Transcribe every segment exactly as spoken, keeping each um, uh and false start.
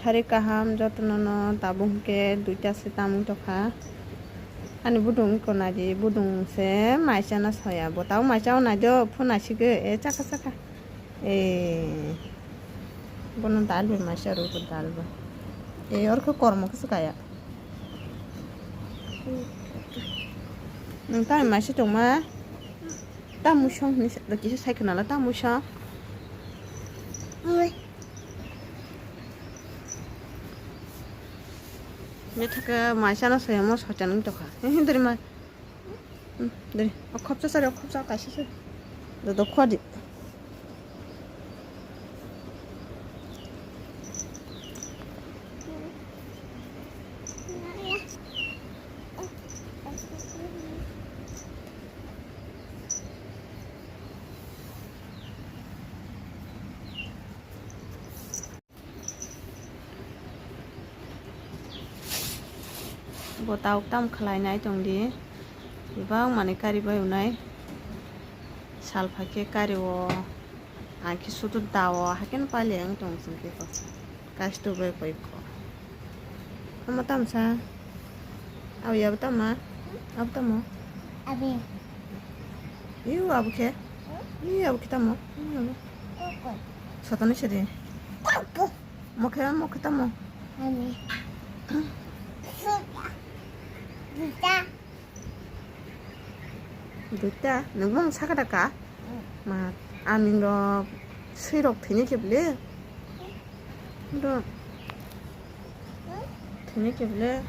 Hari kaham jotono no tabuk hwnkhe duita se tamung tokha. Ani budung wngkha naidi, budung se maisa no soya. Bo tabuk maisa o naido, phone naisike, e chakha chakha. E, bono dal bai maisa rwgo, dal bai. E, orkho kormo khe swkaya. Nwng tamni maisa tongma? Tamo song hinwi sa-, kisa sai khwnala, tamo song? Mithaka maisa no soyamo soitan wng tokha. He, he, dori ma. Hmm, dori. O khopsa sari, o khopsa kaisa sari. Do, do, khodi. Bo tabuk tam khlai nai tong di, bebak manwi kari bai unai. Sal phai khe kari o, ang khe sudu da o, hakhe no pali ang tong sing khe ko. Kasto bai koi ko. Omo tamsa. Abo yabo tama? Abo tamo? Abi. Iu abo khe? Iu abo khe tamo? Iu abo. Koko. Sotoni sidi. Koko. Mokhe, mokhe tamo? Ani. Suta. Suta. Duita, nwng bong sakha da ka? Mm. Ma, amin rok, swi rok thwini khe bwle. Ro. Thwini khe bwle.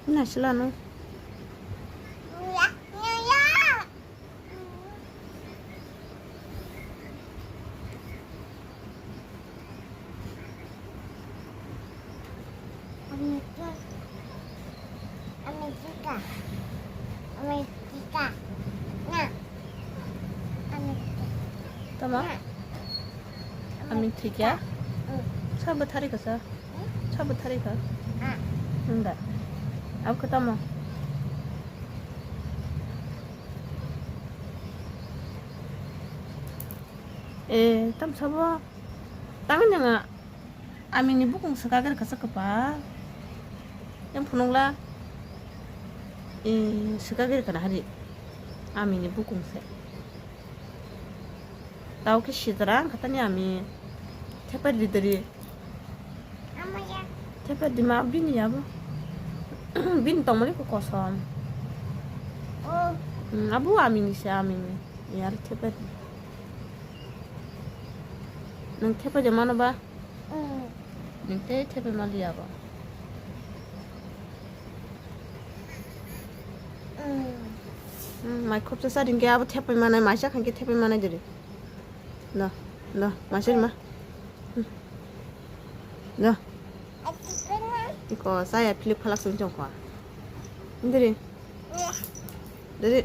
Naisila no. America. America. America. Na. America. Tama? Na. America. America. Mm. Sa bwthari ka sa? Mm. Sa bwthari ka? Ah. Nda. Ab ka tamo? Eh, tam sabo. Tang nanga. Amini bukung swkagwi rwkha se kwpal. Yang phunukla, eh, swkagwi rwkha na hari. Amini bukung se. Tao khe sitra wngkha tani ami. Thepa ri diri. Thepa di ma bini abo. Bini tongmani ko kosom. Oh. Hmm, abo amini se amini. Yar thepa di. Nang thepa di mano ba? Mm. Nang te thepe mali abo. Mm. Mm, mai khopsa sa dingke abo thepe manai, maisa khanke thepe manai diri. No, no, maisa ma. Mm. No. Iko saya philip phalak sung chong kho. Diri. Diri.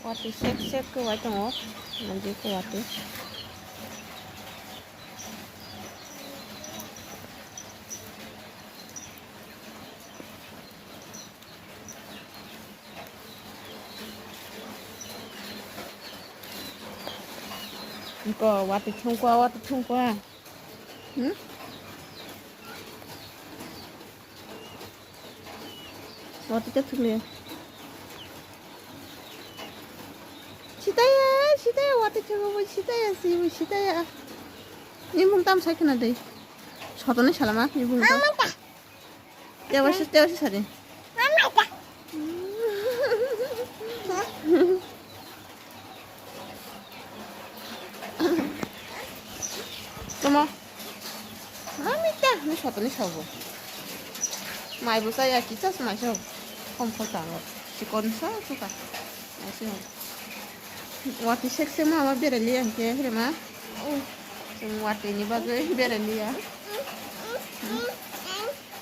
Watwi sek sek khe wai tongo, manjui khe watwi. Iko watwi thungkwa, watwi thungkwa. Hmm? Watwi ta thukle. Sitaya, sitaya, watwi thukle bo sitaya, si bo sitaya. Ni mung tam sai khna dei. Sotoni salama, ni mung tam. Tewa si, tewa si sadi. Tamo. Mami ta, ni sotoni sabo. Mai bo saya kichas mai so. Kom khol tango. Chikon sa suka. Asi. Watwi sek sek ma ma bereli ang ke hre ma. Chwng watwi ni bagwi bereli ya.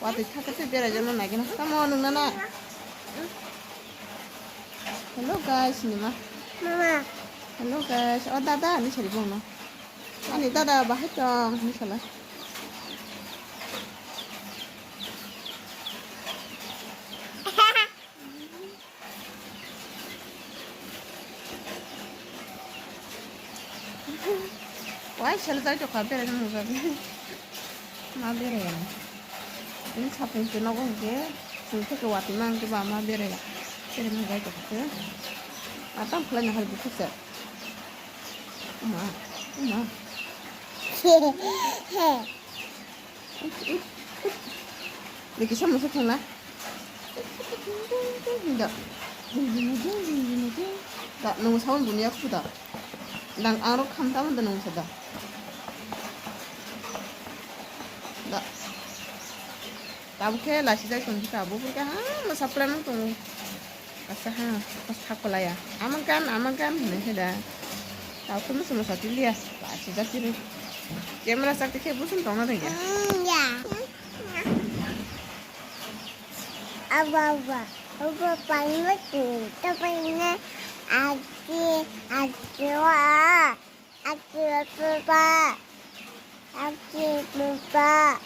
Watwi thaka se berai jano nai gana. Tamo nung nana. Hello guys, ni ma. Mama. Hello guys. O dada ni sari bong no. Ani dada bahai tong ni sala. Ai, selo jai tokha, beraina mungjago. Ma beraiya. Ini sapung se nogo hwnkhe, chwng theke watwi ma hwnkhe ba ma beraiya. Beraina mungjago hwnkhe. Atam khlaina hai bukhuk se. Ma, ma. Niki samo se thangla. Da. Da, nung sawan bunya kuda. Dang aro kham tamo da nung sada. Da. Tabuk khe lachi jai tong kha, bo pur khe ha, ma supply nang tongo. Asa ha, pas thak kolaya. Amang kan, amang kan, hinwi khe da. Tabuk khe musu musa tiliya, lachi jai tiri. Camera sak tikhe busun tongna ringya. Aba, aba, aba, paimatu, tapaina, ati, ati, wa. Ati papa. Ati papa.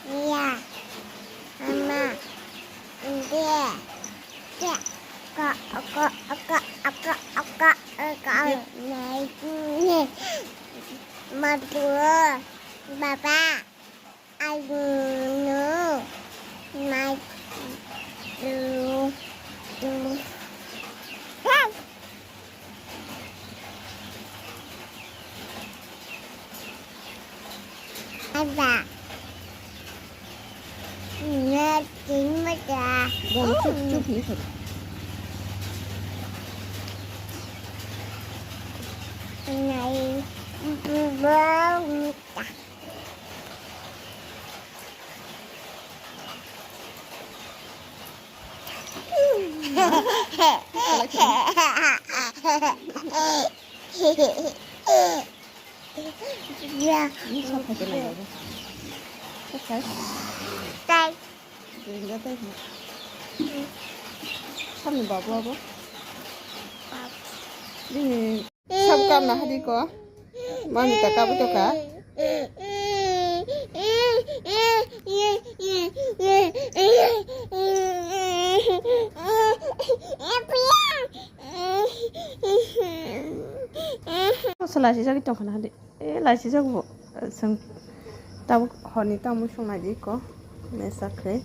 Ya. Mama. Inde. Ya. Ko, ko, ko, ko, ko, ko, ko. Nai, ne. Matu. Baba. I don't know. My do do. Ada. Nothing mata. Bom chup chup ni soro. Nai. Bom. Ya. Ini siapa aja lah ya? Oke. Tai. Ini enggak tai. Kami bawa apa? Ini. Sab kam na hadi ko. Mami ta kabu to ka. Sala si jagi tong khana hadi. E, laisijak bo. Chwng tabuk horni tamo swngnai di ko. Mesa khe.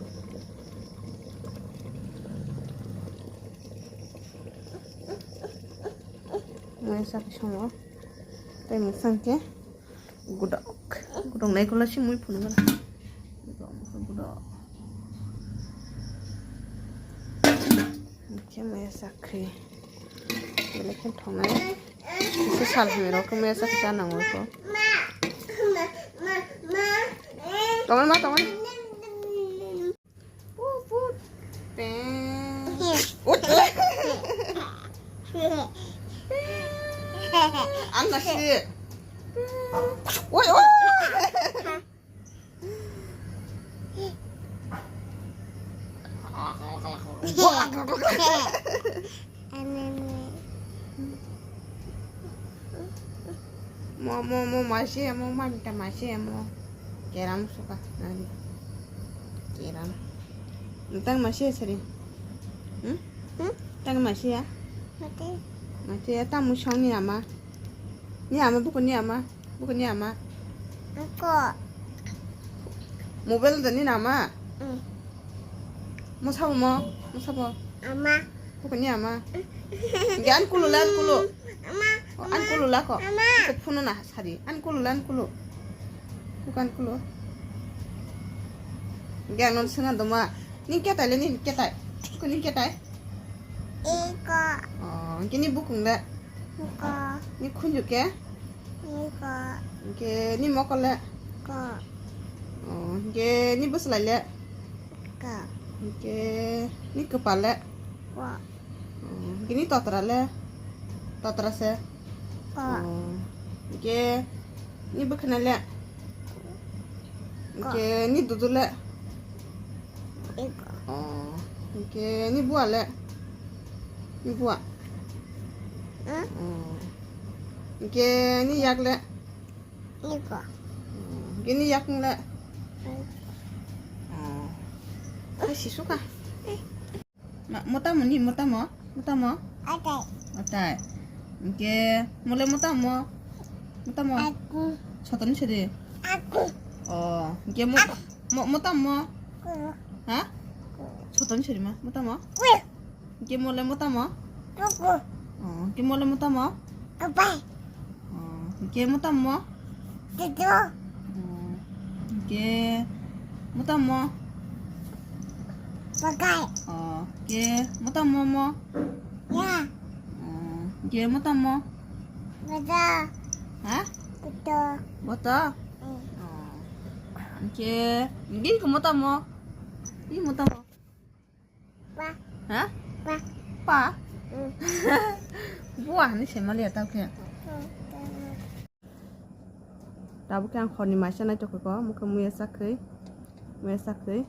Mesa khe songo. Tei mwsang khe gudok. Gudok nai kola si mui phunukgo. Gudok, gudok. Khe mesa khe. Belai khe thongnai. Kisa sal hamya rok khe mesa khe cha nango kho. Tongo ma, tongo. Put, put. Peng. Ut. Ang nasi. Oi, oi. Mo, mo, mo, masi ya, mo, mami ta masi ya, mo. Keram suka, nani. Keram. Tang masi ya, sari. Hmm? Hmm? Tang masi ya? Mati. Mati ya, tang musong ni ama. Ni ama, buku ni ama. Buku ni ama. Ko. Mobile da ni nama. Hmm. Mo sabo mo, mo sabo. Ama. Buku ni ama. Ge an kulu la, an kulu. Ama. Oh, an kulu la ko. Ama. Ko phunu na sari. An kulu la, an kulu. Buku an kulu. Ge an non sena doma. Ni ketai le, ni ketai. Ko ni ketai. Iko. Oh, kini bukung le. Ko. Ni khunju ke? Ni ko. Ke ni mokol le? Ko. Oh, ke ni bwslai le? Ko. Ke ni kwpal le? Ko. Oh, ke ni totra le? Totra se? Ko. Oh, ke ni bwkhana le? Ko. Ke ni dudu le? Iko. Oh, ke ni bua le? Ni bua. Hmm? Oh. Ke ni yak le? Iko. Oh, ke ni yak le? Iko. Oh. Ai, sisuka. Ma, motamo ni, motamo? Motamo? Atai. Atai. Ke mole motamo? Motamo? Aku. Sotoni sori? Aku. Oh, hingke mo, mo, motamo? Aku. Ha? Sotoni sori ma, motamo? Hingke mole motamo? Aku. Oh, hingke mole motamo? Apa? Oh, hingke motamo? Tutu. Oh, hingke motamo? Pakai. Oh, hingke motamo mo? Ya. Oh, hingke motamo? Betul. Ha? Betul. Boto? Hmm. Oh. Hingke, hingke iko motamo? Iko motamo? Pa. Ha? Pa. Pa? Hmm. Buah ni semali atau ke? Hmm. Tabuk khe ang horni maisa naithok kho, mokhe muya chakhwi, muya chakhwi,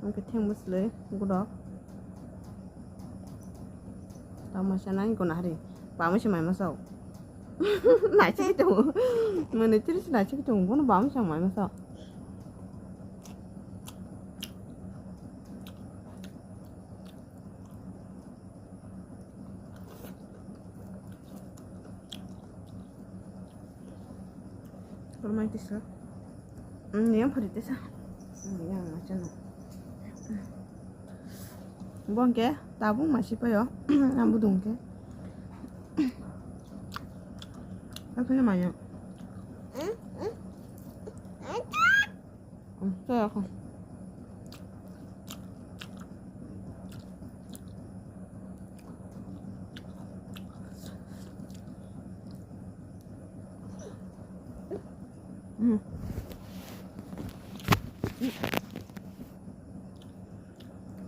mokhe theng bwswlwi, gudok. Tabuk maisa nai guna hari, bamwi se mai masa o. Naisingwi tongo, mwnwi tiri se naisingwi tongo, bono bamwi se mai masa o. Kurmai tisa. Hmm, yang pari tisa. Hmm, yang macam. Bongke tabung masih payo. Ambu dongke. Apa namanya?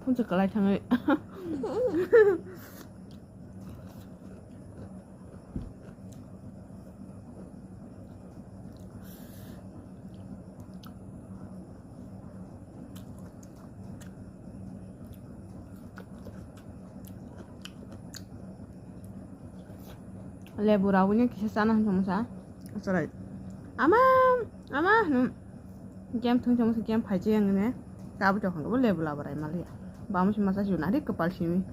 Phunsa kalai thangwi. Lebu rawini kisa chana hwn chongsa. Chwrai. Ama, ama hwn. Game thung chongsa game phai che yang ne. Tabu chokang bo lebu labo rai maliya. Bamu si masa si nari kepal simi.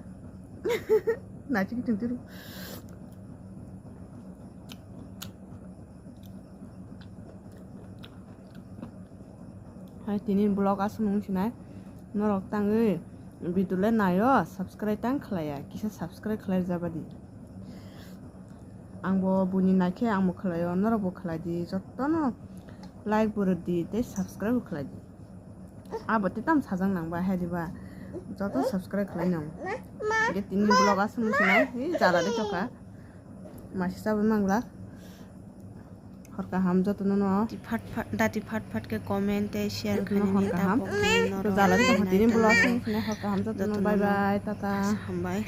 Nachi kitung tiru. Hai tini vlog aswk nung sinai norok tangwi video le naio, subscribe tang khlaiya, kisa subscribe khlai jabadi. Ang bo buini naikhe ang bo khlaio, norok bo khlai di, jotono like bo rwdi tei subscribe bo khlai di. Abo tei tam sajak nang ba hai diba, joto subscribe khlai nang. Hingke tini vlog aswk nung sinai, hi jala de choka. Masi chabai manglak. Hor kaham jotono no. Dati phat phat, dati phat phat ke comment tei share khainani hor kaham. Tabuk tini norok jala de choka tini vlog aswk nung sinai, hor kaham jotono. Jotono bye bye, tata. Hambai.